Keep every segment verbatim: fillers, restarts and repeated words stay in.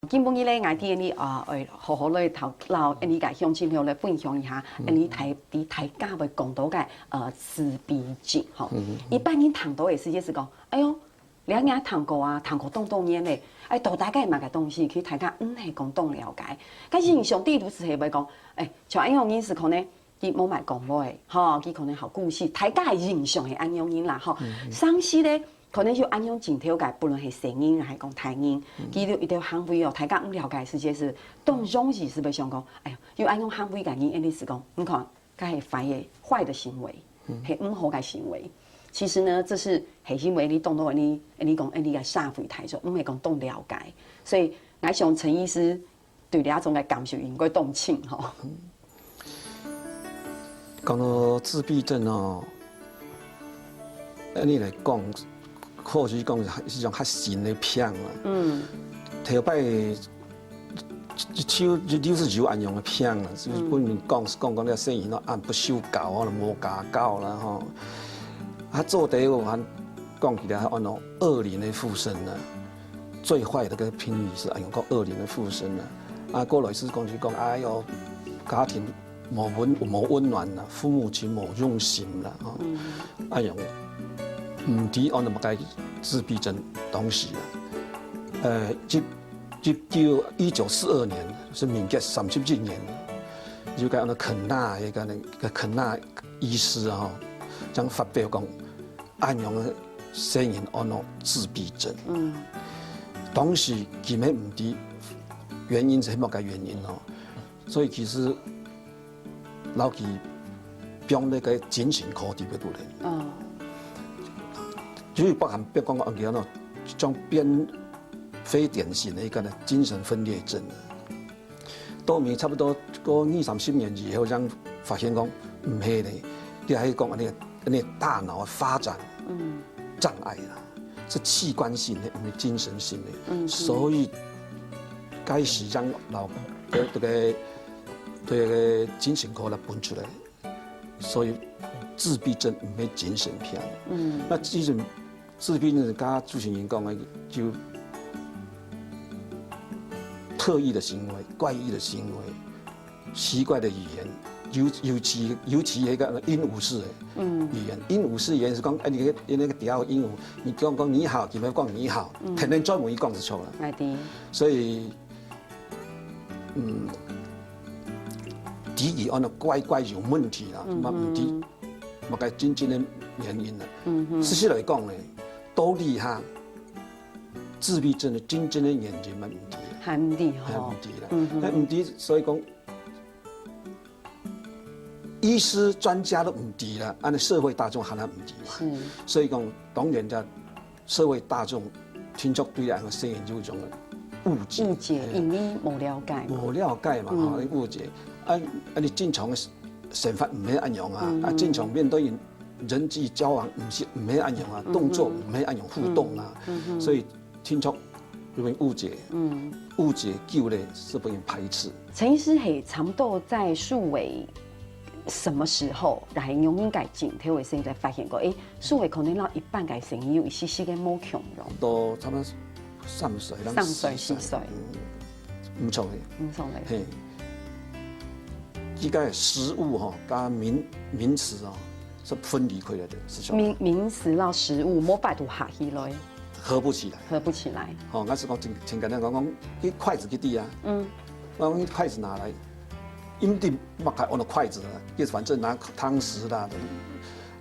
今晡日咧，𠊎知你啊，愛好好來討，摎你个鄉親朋友來分享一下，你大，你大家會講到个呃自閉症吼。一般人聽到个時節係講，哎喲，你也聽過啊，聽過當多年咧，哎，到底个麼个東西，其實大家毋係講當了解。但是印象底肚係會講，哎，像恁樣人係可能 佢無麼个講話，吼，佢可能好顧事，大家个印象係恁樣啦，吼。但是咧，可能有恁樣盡頭个，不論係細人還係講大人，佢有一條行為哦，大家毋了解个時節係，當容易係會想講，哎呀，有恁樣行為个人，恁樣係講，你看，該係壞个，壞个行為，係毋好个行為。其實呢，這係係因為你當多你，你講，你个社會態度，毋係講當了解。所以，𠊎想陳醫師 對這種个感受應該當深吼。講到自閉症哦，恁樣來講，或許講係一種較新个病啊。嗯。頭擺就就就有恁樣个病啊，就分人講講講這細人哦，恁不守教啊，無家教啦吼。啊，做得有還講起來，安到惡靈个附身啊。 最壞个个評語係，哎喲，講惡靈个附身啊。啊，過來係講就講，哎喲，家庭無溫，無溫暖啦，父母親無用心啦，吼。哎喲，毋知安到麼个自閉症當時啊。呃，一，一九，一九四二年，係民國三十一年，就該安到肯納，該个肯納醫師啊，吼，正發表講， 恁樣个細人安到自閉症。嗯。當時佢乜毋知原因係麼个原因哦，所以其實摎佢放在該精神科裡背肚咧。哦。就是包含比如講，安到一種變非典型个一个呢，精神分裂症。 到尾差不多過二三十年以後，正發現講，毋係咧，你還講恁樣，恁樣大腦个發展障礙啦，係器官性个，毋係精神性个。所以，該時正摎這个，這个精神科來分出來。 所以自閉症毋係精神病。嗯。該精神，自閉症係頭先人講个，就特異个行為、怪異个行為、奇怪个語言，尤，尤其，尤其有一个鸚鵡式个語言。嗯。鸚鵡式語言係講，哎，你个，你該个鳥鸚鵡，你講，講你好，佢乜講你好，嗯。天天專門講就著啦。哎，對。所以 嗯，知佢安到怪怪有問題啦，嘛毋知麼个真正个原因啦。事實來講呢，到這下，自閉症个真正个原因嘛毋知，還毋知吼。還毋知啦。該毋知，所以講，醫師專家都毋知啦，恁樣社會大眾還係毋知嘛。是。所以講，當然个 社會大眾定著對這个細人有一種誤解。誤解，嘿。因為無了解嘛。無了解嘛，吼，誤解。啊，啊，你正常个生活毋係恁樣啊，啊，正常面對人際交往毋係，毋係恁樣啊，動作毋係恁樣互動啊，所以定著有人誤解。嗯。誤解久了，係分人排斥。陳醫師係差不多在樹偉什麼時候，然後用應該鏡頭个時候才發現過，誒， 樹偉可能摎一般个細人有一息息个無共樣。到差不多三歲，三歲、四歲。嗯，毋錯个。毋錯个。嘿。這个實物吼，佮名，名詞哦，係分離開來个，係毋？名，名詞摎實物無法度合起來。合不起來。合不起來。吼，𠊎係講真，真簡單講，講，佢筷子佢知啊。嗯。𠊎講，你筷子拿來，毋知麼个安到筷子啊，佢反正拿湯匙啦，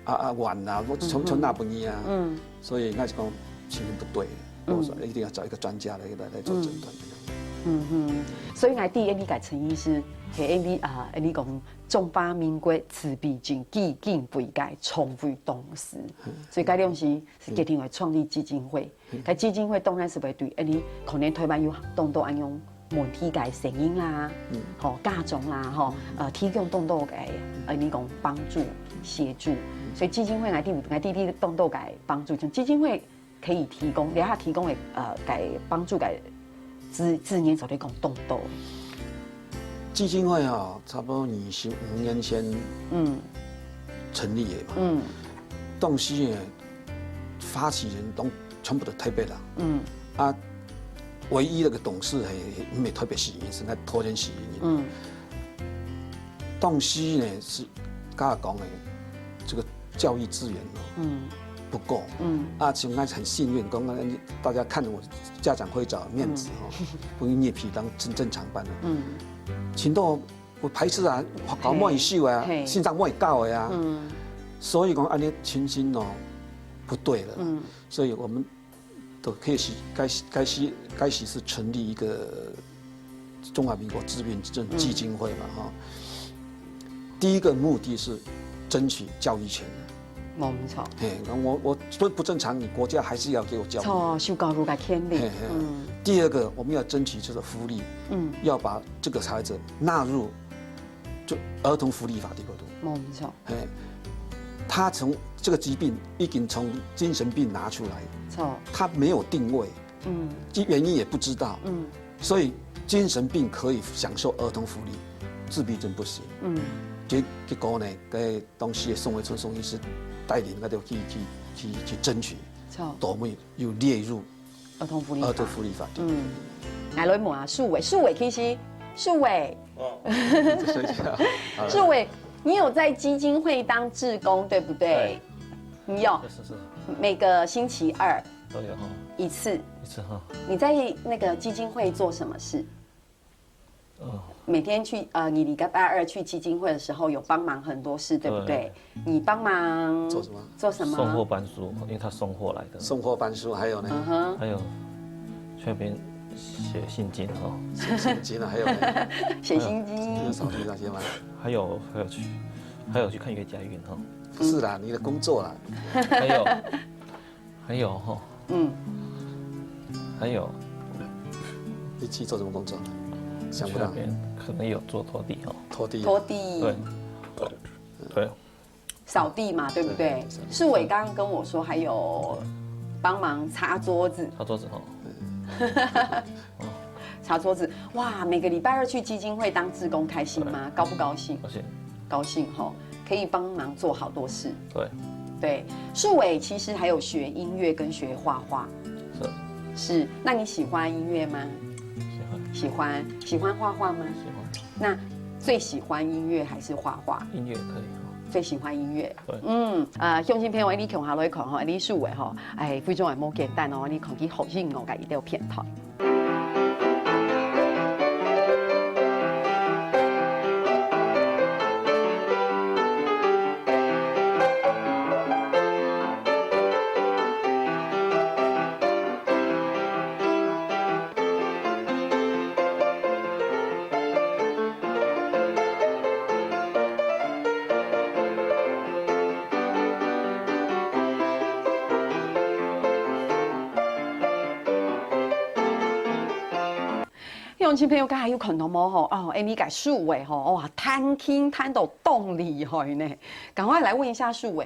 啊，啊，碗啊，𠊎全，全拿分你啊。嗯。所以𠊎就講情形不對，嗯。我說一定要找一個專家來，來，來做診斷。嗯哼，所以𠊎第一理解陳醫師，係因為啊，你講中華民國自閉症基金會个創會董事，嗯。所以該東西係決定來創立基金會。 該基金會當然係會對，誒，你可能台灣有當多恁樣問題个聲音啦，嗯。吼，家長啦，吼，呃，提供當多个，呃，你講幫助、協助，所以基金會𠊎知，𠊎知你當多个幫助，像基金會可以提供，你還提供个，呃，个幫助个資，資源做得講當多。基金會啊，差不多二十五年前，嗯。成立个嘛。嗯。當時呢， 發起人攏全部都台北人。嗯。啊，唯一那个董事还没特别吸引，是那拖延吸引。嗯。东西呢是刚刚讲的，这个教育资源哦，嗯，不够。嗯。啊，像我很幸运，刚刚大家看我家长会照面子哦，嗯，不用捏皮当正正常班的。嗯。请到我排斥啊，搞莫一秀啊，嘿，心脏莫搞的啊。嗯。所以讲，安尼情形哦，不对了。嗯。所以我们都开始，开始，开始，开始是成立一个中华民国自闭症基金会嘛，哈。第一个目的是争取教育权。没错。嘿，那我，我不，不正常，你国家还是要给我教育。错，受教育个权利。嘿，嘿。嗯。第二个，我们要争取就是福利，嗯，要把这个孩子纳入就儿童福利法里头。没错。嘿，他从这个疾病已经从精神病拿出来，错，他没有定位，嗯，原因也不知道，嗯，所以精神病可以享受儿童福利，自闭症不行。嗯，结，结果呢，在当时的宋惠春宋医师带领，那就去，去，去，去争取，错，都没有列入儿童福利法。儿童福利法，对。嗯，来，来问啊，树伟，树伟其实，树伟，哦，这是一下，好了。树伟，你有在基金会当志工，对不对？对。你有。是，是，是。每个星期二都有哈。一次。一次哈。你在那个基金会做什么事？哦。每天去，呃，你礼拜二去基金会的时候，有帮忙很多事，对不对？对。你帮忙做什么？做什么？送货搬书，因为他送货来的。送货搬书，还有呢？嗯哼。还有去那边写信件哈。写信件啊，还有呢？写信件。还有扫地那些吗？还有，还有去，还有去看岳家院哈。不是啦，你的工作啦。还有，还有哈。嗯。还有，你去做什么工作？想不到。去那边可能有做拖地哈。拖地啊。拖地。对。对。扫地嘛，对不对？对，对，对。树伟刚刚跟我说还有帮忙擦桌子。擦桌子哈。擦桌子，哇，每个礼拜二去基金会当志工，开心吗？高不高兴？高兴。高兴吼，可以帮忙做好多事。对。对，树伟其实还有学音乐跟学画画。是。是，那你喜欢音乐吗？喜欢。喜欢，喜欢画画吗？喜欢。那最喜欢音乐还是画画？音乐可以哦。最喜欢音乐。对。嗯，呃，乡亲朋友，你共下來看吼，你樹偉吼，哎，非常也無簡單哦，你看佢學音樂个一條片段。 鄉親朋友，剛才有看到無吼？哦，哎，你个樹偉吼，哇，彈琴彈到當厲害呢！趕快來問一下樹偉，